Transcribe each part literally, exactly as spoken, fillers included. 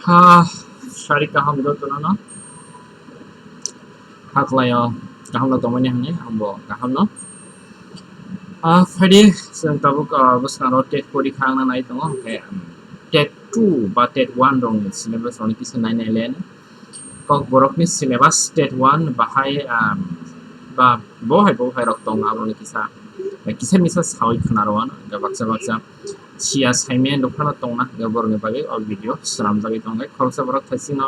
Ha, sari kaham jotono no. Haklayo, kaham no tongmani hwnwi, hambo kaham no. Ah, phaidi, chwng tabuk, ah, bwskango TET porikha wngna nai tongo, hwnkhe, um, TET two ba TET one rokni syllabus rokni kisa nai nai le. Kokborokni syllabus TET one bahai, um, ba bo hai bo hai rok tongo, aboni kisa, kisa misa sawi khna rw ano, hwnkhe baksa baksa siya saimaya nukphano tongna, hwnkhe borokni bagwi o video swnamjagwi tongo. Khoroksa borok thaisingno,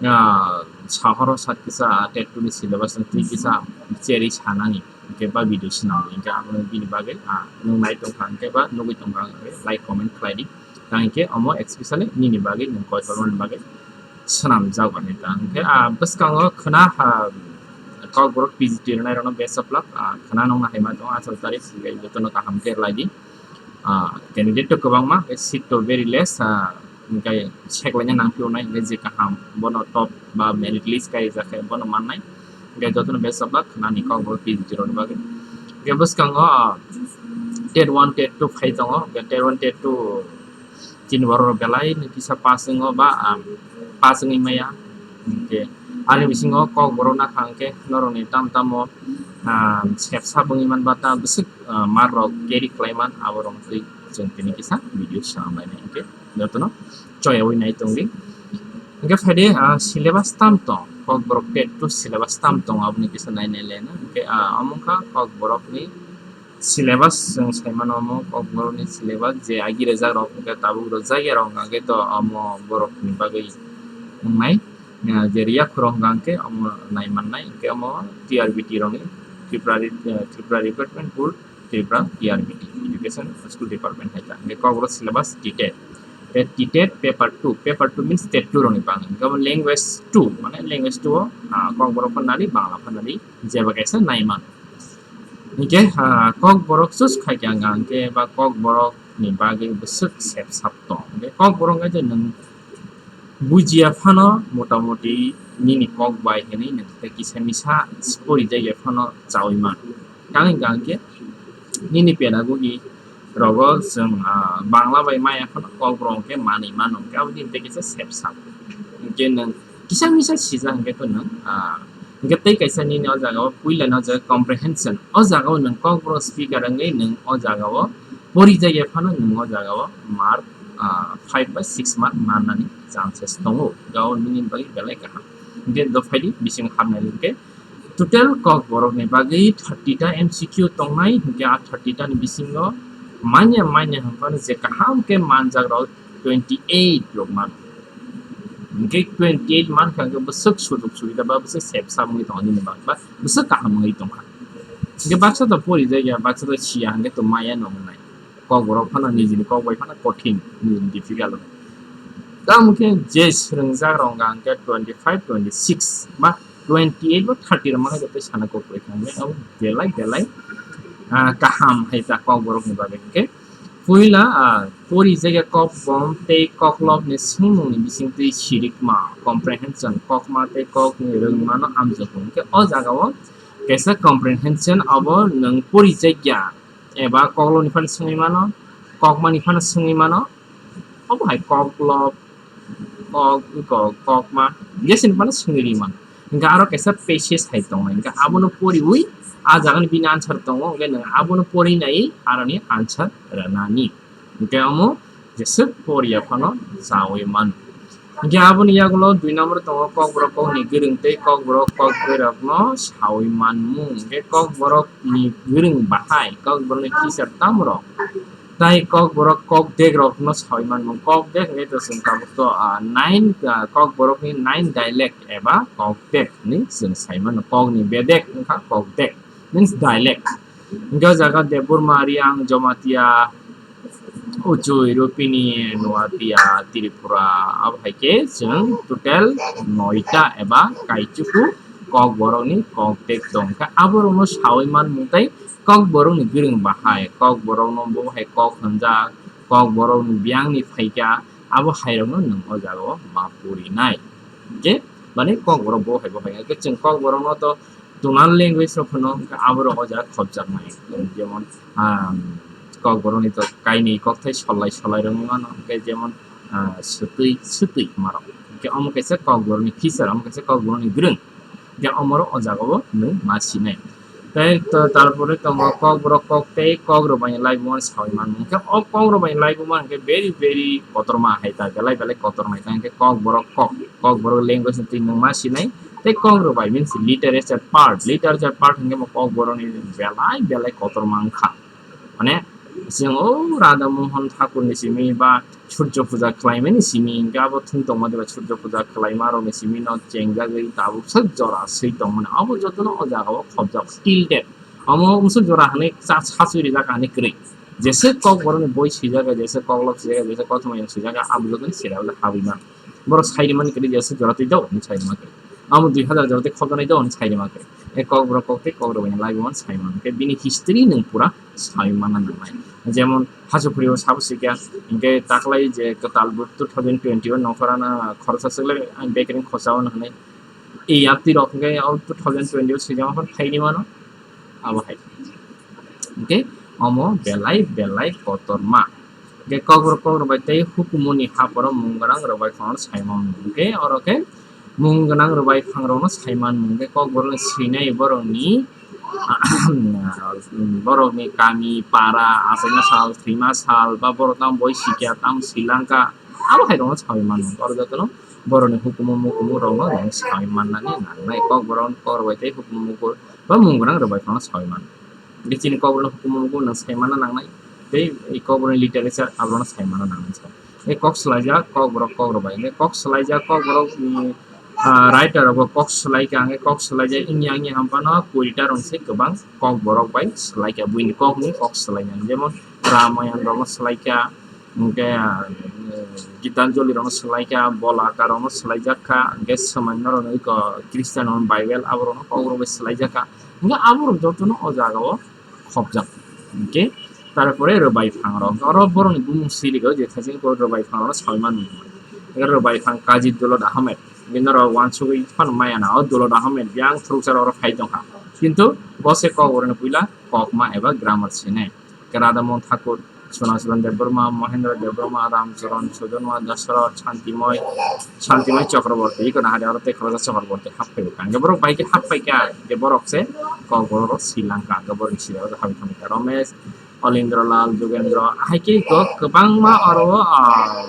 ah, sahoro sat kisa TET two ni syllabus no twi kisa cherwi sanani, hwnkhe ba video swnamwi, hwnkhe abo bini bagwi, ah, nwng nai tongkha hwnkhe ba nugwi tongkha hwnkhe like comment khlai di. Tang hwnkhe omo especially nini bagwi, nwng koitormani bagwi swnamjago hinwi ta. Hwnkhe, ah, bwskango khwna, ah, Kokborok P G T rwnairokno best of luck, ah, khwna nukna hai ma tongo, atharo tarik, hwnkhe jotono kaham khe rwlai di. Ah, candidate to kwbangma, hwnkhe seat to very less, ah, hwnkhe seklaina nangphio nai, hwnkhe je kaham bono top ba merit list kai jakhe bono mannai. Hwnkhe jotono best of luck khwnani Kokborok P G T rokni bagwi. Hwnkhe bwskango, ah, TET one, TET two phai tongo, hwnkhe TET one, TET two chini borok rok belai ni kisa pass wngo ba, ah, pass wngwi maya. Hwnkhe ani bisingo Kokborok nakha hwnkhe norokni tam tamo, ah, sepsa wngwi man ba ta bwswk, ah, mark rok carry khlai man, abo rok twi chwng tini kisa video swnam lainai hwnkhe jotono choyaui nai tongdi. Hwnkhe phaidi, ah, syllabus tam tong, Kokborok TET two syllabus tam tong, aboni kisa nai nai le na. Hwnkhe, ah, omo wngkha Kokborokni syllabus, chwng sai mano omo Kokborokni syllabus je agi rwjak rok hwnkhe tabuk rwjak ya rok hwnkhe to omo borokni bagwi wngnai, ah, je riya khorok hwnkha hwnkhe omo nai mannai, hwnkhe omo T R B T rokni Tripura Re-, ah, Tripura Recruitment Board, Tripura T R B T, Education School Department hai ta. Hwnkhe Kokborok syllabus T TET. Tei T TET paper two, paper two means TET two rokni bagwi. Hwnkhe omo language two, mane language two o, ah, Kokborok phanali, Bangla phanali, jeba kaisa nai man. Hwnkhe, ah, Kokborok choose khai khe ang hwnkhe ba Kokborokni bagwi bwswk sep sap tong. Hwnkhe Kokborok hwnkhe nwng bujiya phano motamoti nini kok bai hinwi nwng tei kisa misa pori jagya phano chaui man. Tang hwnkha hwnkhe nini pedagogy rogo chwng, ah, Bangla bai maya phano Kokborok hwnkhe manwi mano, hwnkhe aboni tei kisa sep sap. Hwnkhe nwng kisa misa sijak hwnkhe to nwng, ah, hwnkhe tei kaisa nini o jaga o puila no jaga comprehension. O jaga o nwng Kokborok speaker wngwi nwng o jaga o pori jagya phano nwng o jaga o mark, ah, five ba six mark mannani chances tongo. Hwnkhe o nini bagwi belai kaham. Hwnkhe do phaidi bising habnai hwnkhe total Kokborokni bagwi thirty ta M C Q tongnai, hwnkhe a thirty ta ni bisingo manya manya hwnphano je kaham khe manjak rok twenty eight rok mano. Hwnkhe twenty eight mankha hwnkhe bwswk sujok subida ba bwswk sep samwi tongo nini bagwi ba bwswk kaham wngwi tongkha. Hwnkhe baksa to pori jagya, baksa to siya hwnkhe to maya no wngnai. Kokborok phano nijini kok bai phano kothin, nijini difficult. Tamo khe je swrwngjak rok hwnkha hwnkhe twenty five, twenty six ba twenty eight ba thirty rok mankha joto sana kok bai kha hwnkhe abo belai belai, ah, kaham hai ta Kokborokni bagwi hwnkhe. Puila, ah, pori jagya kokbom tei koklopni swngmungni bisingtwi sirikma, comprehension, kokma tei kokni rwngmano amjokgo. Hwnkhe o jagao kaisa comprehension abo nwng pori jagya eba koklopni phano swngwi mano, kokmani phano swngwi mano, obo hai koklop, kok, kok, kokma, jesini phano swngwi rwi mano. Hwnkhe aro kaisa passage hai tongnai, hwnkhe abono poriwi a jagani bini answer tongo, hwnkhe nwng abono pori nai aroni answer rwnani. Hwnkhe omo jeswk poriya phano chaui mano. Hwnkhe aboni yagulo dui number tongo kokborok kokni gwrwng tei kokborok kok bwrwirokno saui manmung. Hwnkhe kokborokni gwrwng bahai, kokborokni teacher tamrok tai kokborok kokdegrokno saui manmung. Kokdek hwnkhe to chwng tabuk to, ah, nine, ah, kokborokni nine dialect eba kokdek hinwi chwng sai mano. Kokni bedek wngkha kokdek, means dialect. Hwnkhe o jaga Debbarma, Riang, Jamatia, Uchui, Rupini, Nuatia, Tripura, abo hai khe chwng total noita eba kaichuku kokborokni kokdek tong kha. Aborokno saui manmung tei kokborokni gwrwng bahai, kokborokno bo hai kok hwnjak, kokborokni biyangni phaikha, abo hairokno nwng o jagao ma purinai. Je, mane kokborok bo hai bo hai khe chwng kokborokno to tonal language rok phano hwnkhe aborok o jaga khopjaknai. Jemon, ah, kokborokni to kainwi kokthai solai solai rwngwi mano, hwnkhe jemon, ah, swtwi, swtwi marok. Hwnkhe omo kaisa kokborokni feature, omo kaisa kokborokni gwrwng. Hwnkhe omorok o jagao nwng ma sinai. Tei to-, tarpore tongo kokborok kok tei kokrwbaini laibuma saui manmung. Hwnkhe o kokrwbaini laibuma hwnkhe very, very kotorma hai ta, belai belai kotorma hai ta. Hwnkhe kokborok kok, kokborok language ni twi nwng ma sinai. Tei kokrwbai means literature part, literature part hwnkhe bo kokborokni belai belai kotorma wngkha. Mane, chwng o Radha Mohan Thakur ni simi ba Surjo Puja khlaimani simi, hwnkhe abo thwng tongma diba Surjo Puja khlaima rokni simi no chengjagwi tabuk sak jora swi tongmani. Abo jotono o jagao khobjak till date. Omo umsuk jora hwnwi cha-, sachwi rijak hwnwi kwrwi. Jesa kokborokni boi swijak, jesa koklop swijak, jesa kothoma yang swijak, abo jotono serial habwi man. Borok sai rimani kwrwi jesa jora twi do, hwnwi sai rima kwrwi. Amo dui hazar jora twi khobjaknai do, hwnwi sai rima kwrwi. E kokborok kok tei kokrwbaini laibuma sai man. Hwnkhe bini history nwng pura sai manna nangnai. Jemon, Hachuphuri o sabo sikha, hwnkhe taklai je kwtal bo two thousand twenty o nongkhorana khoroksa swkle ang bekring khorsa o hwnwi. E yapti rok hwnkhe o two thousand twenty o swijama phano phaini mano, abo hai. Hwnkhe omo belai belai kotorma. Hwnkhe kokborok kokrwbai tei hukumu ni haporo mung gwnang rwbai phano sai mano. Hwnkhe oro khe mung gwnang rwbai phang rokno sai man mung khe kokborok ni swinai borok ni, borok ni kami, para, achaima sal, thwima sal, ba borok tamo boi sikya, tamo sri langkha, abo hai rokno sai man mung. Oro jotono borok ni hukumu mukumu rokno nwng sai mannani nangnai. Kokborok kokrwbai tei hukumu mukumu ba mung gwnang rwbai phano sai man. Hwnkhe chini kokborokno hukumu mukumu nwng sai manna nangnai, tei kokborokni literature aborokno sai manna nangnai. E kok swlaijak kokborok kokrwbai, hwnkhe kok swlaijak kokborokni, ah, writer rokbo kok swlaikha, hwnkhe kok swlaijak wngya wngya hwnphano kurita rok se kwbang kokborok bai swlaikha, buini kokni kok swlainani, jemon Ramayan rokno swlaikha, hwnkhe, ah, Gitanjali rokno swlaikha, Bolaka rokno swlaijakha, hwnkhe swmai norokno iko Christian rokno Bible aborokno kokborok bai swlaijakha. Hwnkhe aborok jotono o jagao khopjak. Hwnkhe tarpore rwbai phangrok. Oro borokni bumung sirigo je thaiching kok rwbai phangrokno saui mano. Hwnkhe rwbai phang Kazi Dulot Ahmed. Bini norok uansugui phano maya na o Dulot Ahmed yang phuruksa oro phai tongkha. Kintu bo se kok borokni puila kokma eba grammar sinai. Hwnkhe Radha Mohan Thakur, Sonasilan Debbarma, Mohendra Debbarma, Ram Charan Sudhanma, Dasarath, Shantimoi, Shantimoi Chakraborty, iko nahari aro tei Khoroksa Chakraborty happhai kha. Hwnkhe borok bai khe happhai kha, hwnkhe borok se kokborok Sri Lanka, hwnkhe borok Sri Lanka habai thangwi kha. Romesh, Olindra Lal, Jugendra, hai khe iko kwbangma oro, ah,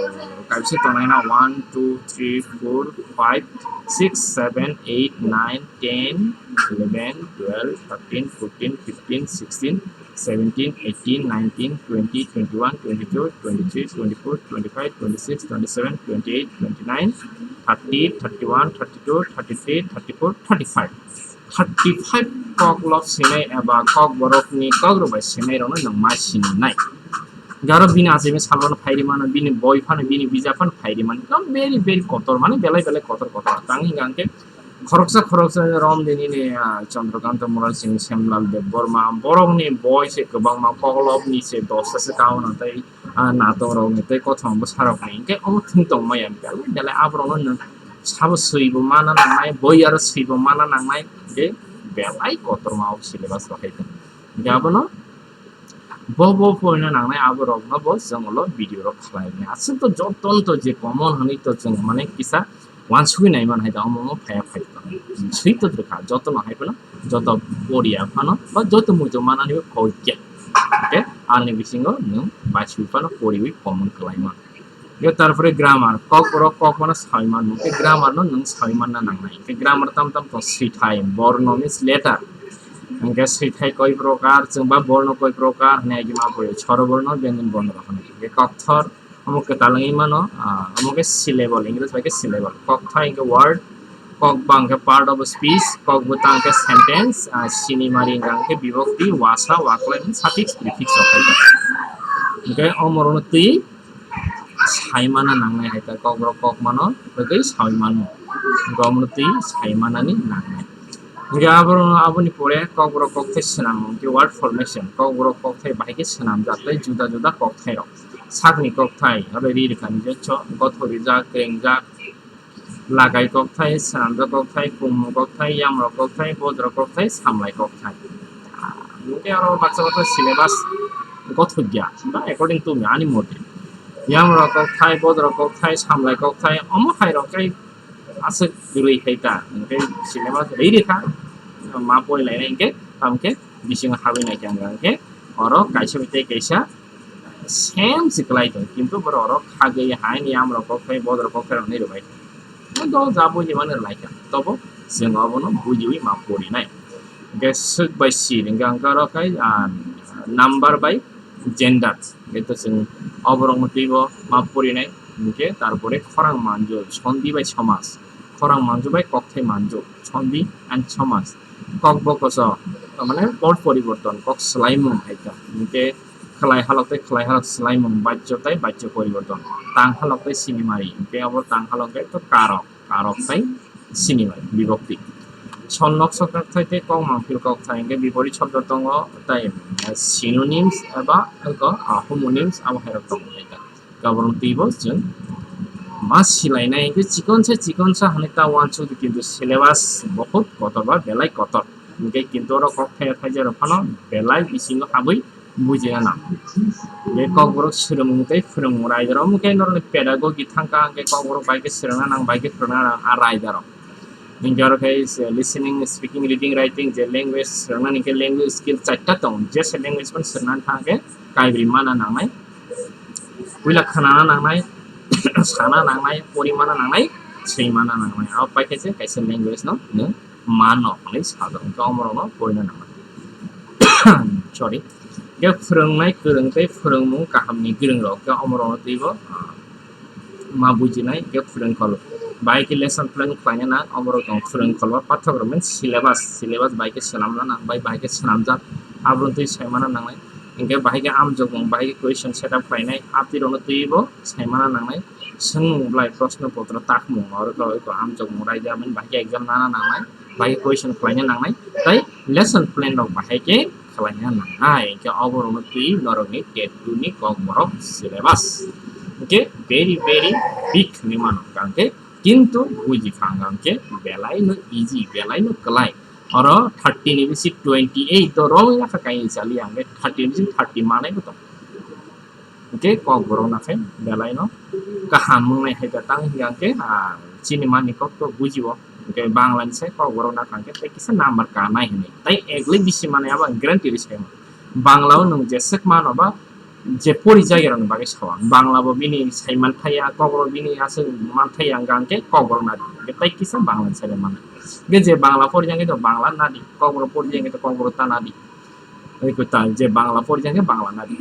kaisa tongnai na one, two, three, four, five, six, seven, eight, nine, ten, eleven, twelve, thirteen, fourteen, fifteen, sixteen, seventeen, eighteen, nineteen, twenty, twenty-one, twenty-two, twenty-three, twenty-four, twenty-five, twenty-six, twenty-seven, twenty-eight, twenty-nine, thirty, thirty-one, thirty-two, thirty-three, thirty-four, thirty-five. Thirty-five koklop sinai eba kokborokni kokrwbai sinai rokno nwng ma sinai. Garo bini achaima salmano phairi mano, bini boi phano, bini bijap phano phairi mano. Ekdom very, very kotor, mane belai belai kotor kotor. Tang hingka hingke khoroksa khoroksa rom de nini, ah, Chandrakanta Murasing, Semlal Debbarma, borokni boi se kwbangma, koklopni se dosta se kauna tei, ah, natok rokni tei kothoma bwsa rokni. Hingke omo thung tong maya, belai belai aborokno nwng sabo swibo mana nangnai, boi aro swibo mana nangnai, hingke belai kotorma o syllabus rok hai tong. Hingke abono bo bo poina nangnai aborokno bo chwng ulo video rok khlai mani. Aswk to jotono to je common hwnwi to chwng mane kisa uansugui nai man hai da, omo omo phaiya phai tong. Swi to rwkha jotono hai phano, joto poriya phano ba joto muitu manani bo koi kya. Hwnkhe ani bisingo nwng baisui phano poriwi common khlai man. Hwnkhe tarpore grammar, kok borok kok mano saui mano, hwnkhe grammar no nwng saui manna nangnai. Hwnkhe grammar tam tam tong, swithai, borno means letter. Hwnkhe swithai koi prokar, chwng ba borno koi prokar hwnwi agima pori, soroborno, byanjan borno rok hwnwi. Hwnkhe kokthor, omo kwtal wngwi mano, ah, omo khe syllable, English bai khe syllable. Kokthai hwnkhe word, kok ba hwnkhe part of a speech, kok bwtang hwnkhe sentence, ah, sinimari hwnkhe bibokti, wasa, waklai, suffix, prefix rok hai khe. Hwnkhe omo rokno twi sai mana nangnai hai khe, kokborok kok mano bagwi saui mano. Hwnkhe omo twi sai manani nangnai. Hwnkhe aboro, aboni pore kokborok kokthai swnam, hwnkhe word formation, kokborok kokthai bahai khe swnamjak tei juda juda kokthai rok. Sakni kokthai, abo ri rwkha ni jotto, gotho rijak, krengjak, lagai kokthai, swnamjak kokthai, kumu kokthai, yamrok kokthai, bodrok kokthai, samlai kokthai. Hwnkhe oro baksa baksa syllabus gothokya, ba according to me, ani mote. Yamrok kokthai, bodorok kokthai, samlai kokthai, omo hai rok khe aswk rwi khai ta, hwnkhe syllabus rwi rikha, ma pori lainai hwnkhe, tamkhe bisingo habwi naikha hwnkhe, oro kaisa bai tei kaisa same se kwlai tong, kintu borok oro khagwi haini yamrok kokthai, bodorok kokthai rok hinwi rwbai. Abo ja buji mano rwlaikha, tobo chwng obono bujiwi ma porinai. Hwnkhe swk bai sir hwnkhe ang oro khai, ah, number bai gender. Hwnkhe to chwng oborokno twibo ma porinai. Hwnkhe tarpore khorang manju, sondi bai somaj. Khorang manju bai kokthai manju, sondi and somaj. Kok bokoso, mane por poriborton, kok swlaimung hai kha. Hwnkhe khwlai halok tei khwlai halok swlaimung, bachyo tei bachyo poriborton. Tang halok tei sinimari, hwnkhe abo tang halok khe to karok, karok tei sinimari, bibokti. Sonnok sokrak thai tei kok mangpil kokthai hwnkhe biporit shobdo tongo, tei synonyms eba eko, ah, homonyms abo hai rok tongo hai kha. Kaborok twibo chwng ma silainai hwnkhe chikon se chikon sa hwnwi ta uansukdi, kintu syllabus bohut kotor ba belai kotor. Hwnkhe kintu oro kok thaya thaija rok phano belai bisingo habwi bujina nang. Hwnkhe kokborok swrwngmung tei phwrwngmung raida rok, omo khe norokni pedagogy thangkha, hwnkhe kokborok bai khe swrwngna nang, bai khe phwrwngna nang a raida rok. Hwnkhe oro khe se listening, speaking, reading, writing, je language swrwngna hwnkhe language skill charta tongo, je se language phano swrwngna thang khe kaibrwi mana nangnai. Puila khwnana nangnai, sana nangnai, porimana nangnai, swimana nangnai. Abo paikhe se kaisa language no nwng mano hwnwi sajak, hwnkhe omorokno porina nangnai. Sorry. Hwnkhe phwrwngnai kwrwng tei phwrwngmung kahamni gwrwngrok, hwnkhe omorokno twibo, ah, ma bujinai, hwnkhe phwrwngkhol. Bahai khe lesson plan khlaina nang, omorok tongo phwrwngkhol ba pathak rok, means syllabus, syllabus bahai khe swnamna nang, bai bahai khe swnamjak, aborok twi saimana nangnai. Hwnkhe bahai khe amjokmung, bahai khe question set up khlainai, apirokno twibo saimana nangnai. Swngmung belai proshno potro takmung, oro to eko amjokmung raida mani bahai khe exam nana nangnai, bahai khe question khlaina nangnai, tei lesson plan rok bahai khe khlaina nangnai. Hwnkhe oborokno twi norokni TET two ni kokborok syllabus. Hwnkhe very, very big hinwi mano hwnkhe, kintu buji kha hwnkhe belai no easy, belai no kwlai. Oro thirty ni bisi twenty eight do rwng ya kha kainwi chali ya, hwnkhe thirty ni bisi thirty manai bo tongo. Hwnkhe kokborok nakhe belai no kaham wngnai hai khe tang hwnkhe, ah, chini mani kok to bujio. Hwnkhe Bangla ni sai kokborok nakha hwnkhe tei kisa number kanai hinwi. Tei egli bisi manai abo ang guarantee rwi sai mano. Bangla o nwng jeswk mano ba je pori jagera ni bagwi sao ang. Bangla bo bini sai manthaya, kokborok bini aswk manthaya hwnkha hwnkhe kokborok nadi. Hwnkhe tei kisa Bangla ni sai manai. Hwnkhe je Bangla pori jagwi to Bangla nadi, kokborok pori jagwi to kokborok ta nadi. Eko ta je Bangla pori jagwi Bangla nadi.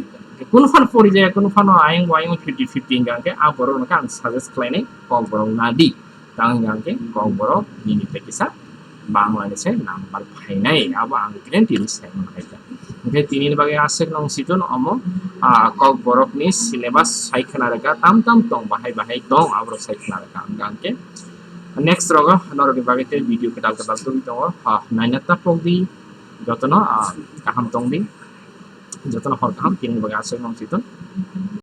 Kunu phano pori jaya, kunu phano ayang bo ayang fifty fifty hwnkha hwnkhe a borok no khe ang suggest khlainai kokborok nadi. Tang hwnkha hwnkhe kokborok nini tei kisa Bangla ni se number phainai, abo ang guarantee rwi sai mano hai kha. Hwnkhe tini ni bagwi aswk nung siton omo, ah, kokborok ni syllabus sai khna rwkha, tam tam tong bahai bahai tong aborok sai khna rwkha. Hwnkha hwnkhe next rogo norok ni bagwi tei video kwtal kwtal tubui tongo, ah, naina ta pokdi. Jotono, ah, kaham tongdi, jotono hor kaham, tini bagwi aswk nung siton.